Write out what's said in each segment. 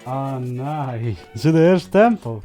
Ah nein, das ist der erste Tempo.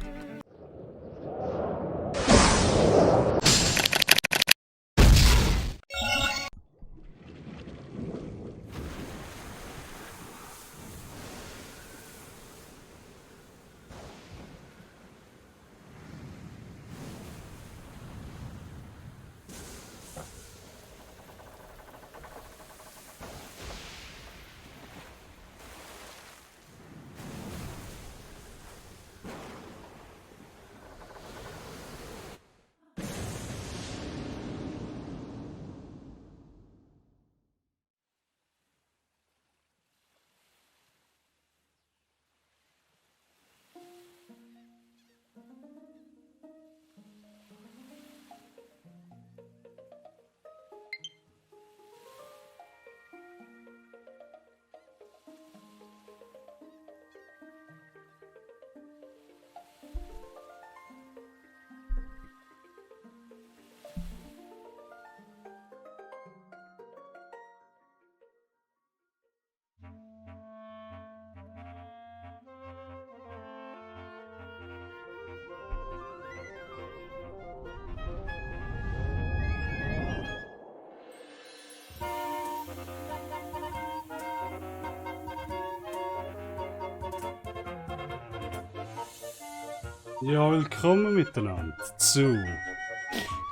Ja, willkommen miteinander zu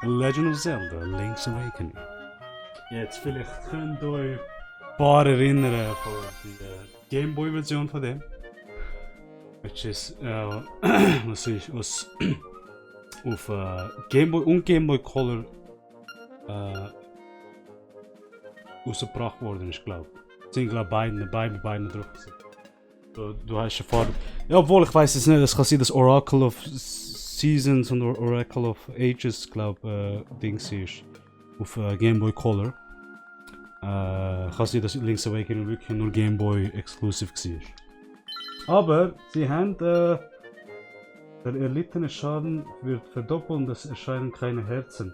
Legend of Zelda Link's Awakening. Jetzt vielleicht könnt ihr euch ein paar erinnern von der Gameboy-Version von dem. Which is, was auf Gameboy und Gameboy Color rausgebracht worden ist, glaube ich. Sind glaube beiden drauf gewesen. Du hast ja vor. Ja, obwohl ich weiß es nicht, es kann sein, dass Oracle of Seasons und Oracle of Ages, glaube Dings ist. Auf Game Boy Color. Kann sein, dass Link's Awakening wirklich nur Game Boy Exclusive war. Aber sie haben der erlittene Schaden wird verdoppelt und es erscheinen keine Herzen.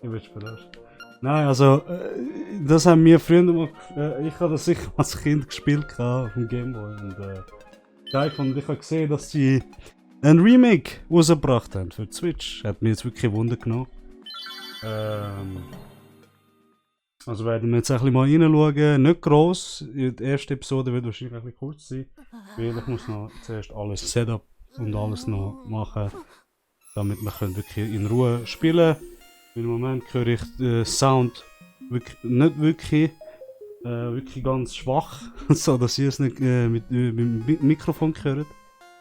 Ich bin verarscht. Nein, also, das haben wir früher mal, ich habe das sicher als Kind gespielt auf dem Gameboy und ich habe gesehen, dass sie ein Remake rausgebracht haben für die Switch. Hat mich jetzt wirklich Wunder genommen. Also werden wir jetzt ein bisschen mal reinschauen, nicht gross, die erste Episode wird wahrscheinlich ein bisschen kurz sein, weil ich muss noch zuerst alles Setup und alles noch machen, damit wir wirklich in Ruhe spielen können. Im Moment höre ich den Sound nicht wirklich ganz schwach, so dass ihr es nicht mit dem Mikrofon hört.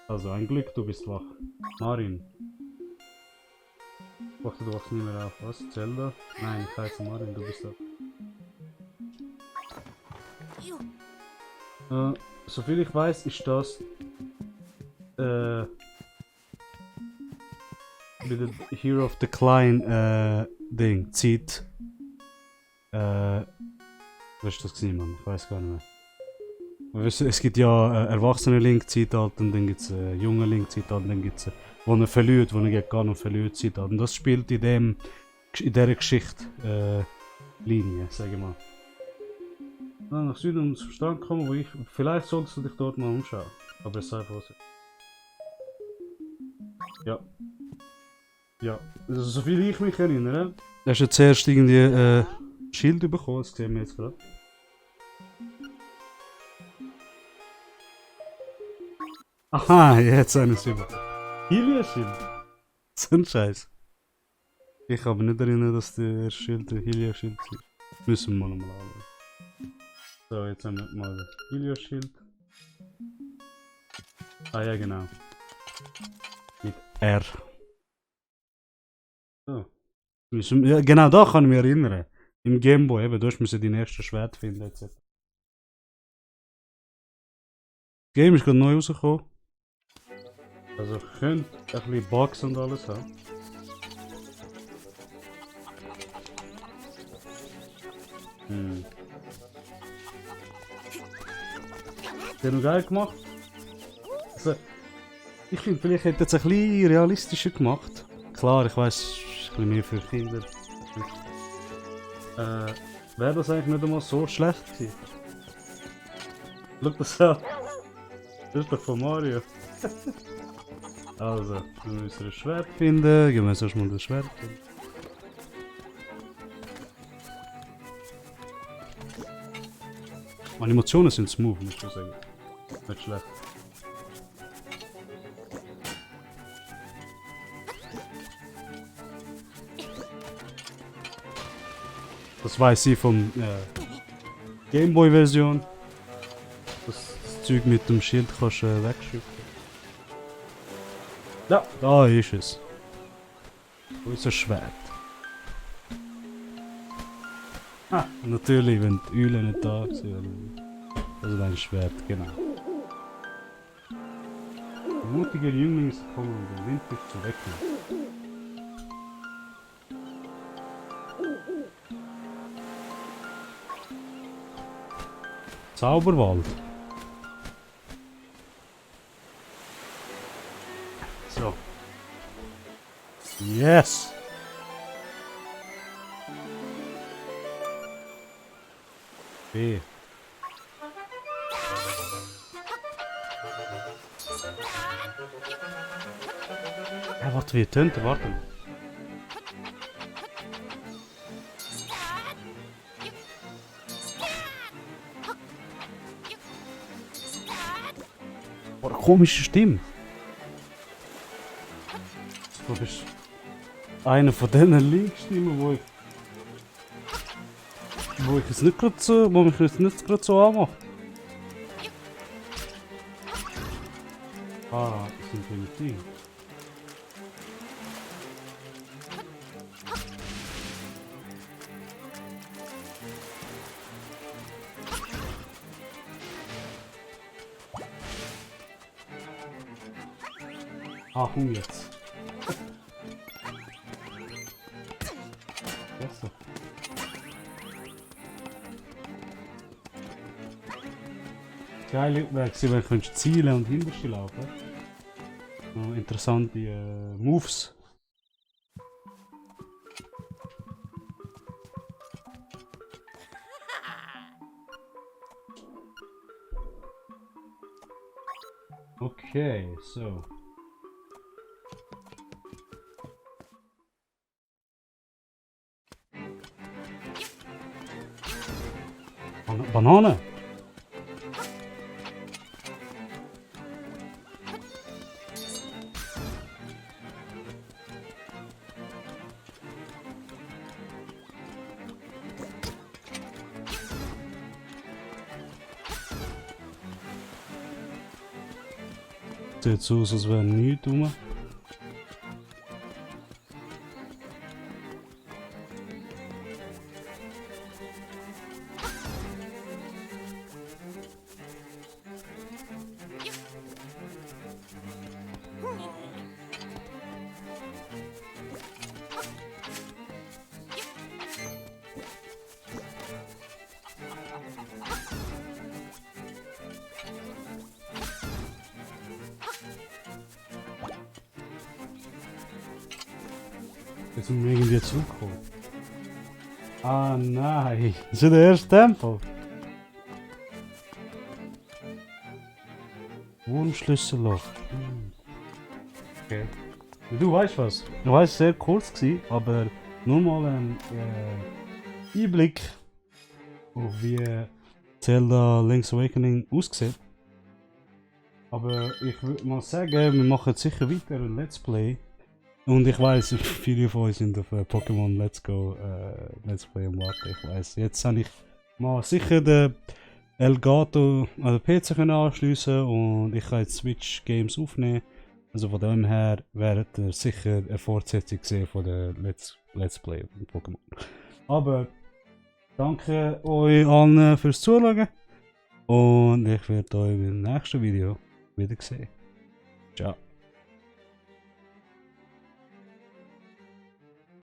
Also ein Glück, du bist wach. Marin. Warte, du wachst nicht mehr auf. Was? Zelda? Nein, ich heiße Marin, du bist da. Soviel ich weiß, ist das mit dem Hero of Decline Ding, Zeit. Was ist das gewesen, Mann? Ich weiß gar nicht mehr. Es gibt ja Erwachsene-Link-Zeitalter und dann gibt es junge Link-Zeitalter und dann gibt es wo er verliert, wo er geht gar noch verliert Zeitalter. Und das spielt in dieser Geschichte Linie, sage ich mal. Dann nach Süden und zum Strand kommen, wo ich. Vielleicht solltest du dich dort mal umschauen. Aber es sei vorsichtig. Ja. Ja, also, soviel ich mich erinnere. Hast du zuerst irgendwie Schild bekommen, das sehen wir jetzt gerade. Aha, jetzt eine Silber. Hylia-Schild. So ein Scheiß. Ich kann mich nicht erinnern, dass der Schild der Hylia-Schild war. Müssen wir mal anschauen. So, jetzt haben wir mal den Hylia-Schild. Ah ja, genau. Mit R. So. Ja, genau, da kann ich mich erinnern. Im Gameboy, eben, du musst dein erstes Schwert finden etc. Das Game ist gerade neu rausgekommen. Also könnte ein bisschen Bugs und alles haben. Der noch geil gemacht. Also, ich finde, vielleicht hätte es ein bisschen realistischer gemacht. Klar, ich weiß, es ist ein bisschen mehr für Kinder. Wäre das eigentlich nicht einmal so schlecht gewesen? Schau das an. Das ist doch von Mario. Also, wir müssen ein Schwert finden. Gehen wir jetzt erstmal das Schwert finden. Animationen sind smooth, muss ich sagen. Nicht schlecht. Das weiß ich von Gameboy-Version. Das Zeug mit dem Schild kannst du wegschicken. Ja, da ist es. Unser Schwert. Ah, natürlich, wenn die Eulen nicht da sind. Also dein Schwert, genau. Der mutige Jüngling ist gekommen, um den Windfisch zu wecken. Zauberwald. So. Yes! B. Ja, warte, wie tönt er? Warte. Oh, eine komische Stimme. Das ist eine von diesen Linkstimmen, wo ich es nicht gerade so, wo mich jetzt nicht gerade so anmacht. Ah, das sind keine Dinge. Ah, jetzt. Besser. Geil wäre gewesen, wenn du könntest zielen und hinterste laufen. Interessante Moves. Okay, so. Banane! Sieht so aus, als wäre nichts rum. Jetzt sind wir irgendwie zurückgekommen. Ah nein, das ist der erste Tempo. Wunschschlüsselloch. Okay. Du weißt was? Ich weiß, sehr kurz gewesen, aber nur mal ein Einblick auf wie Zelda Link's Awakening aussieht. Aber ich würde mal sagen, wir machen sicher weiter ein Let's Play. Und ich weiß, viele von euch sind auf Pokémon Let's Go Let's Play am Warten. Ich weiß. Jetzt habe ich mal sicher den Elgato an den PC anschliessen und ich kann jetzt Switch Games aufnehmen. Also von dem her werdet ihr sicher eine Fortsetzung sehen von der Let's Play von Pokémon. Aber danke euch allen fürs Zuschauen und ich werde euch im nächsten Video wieder sehen. Ciao.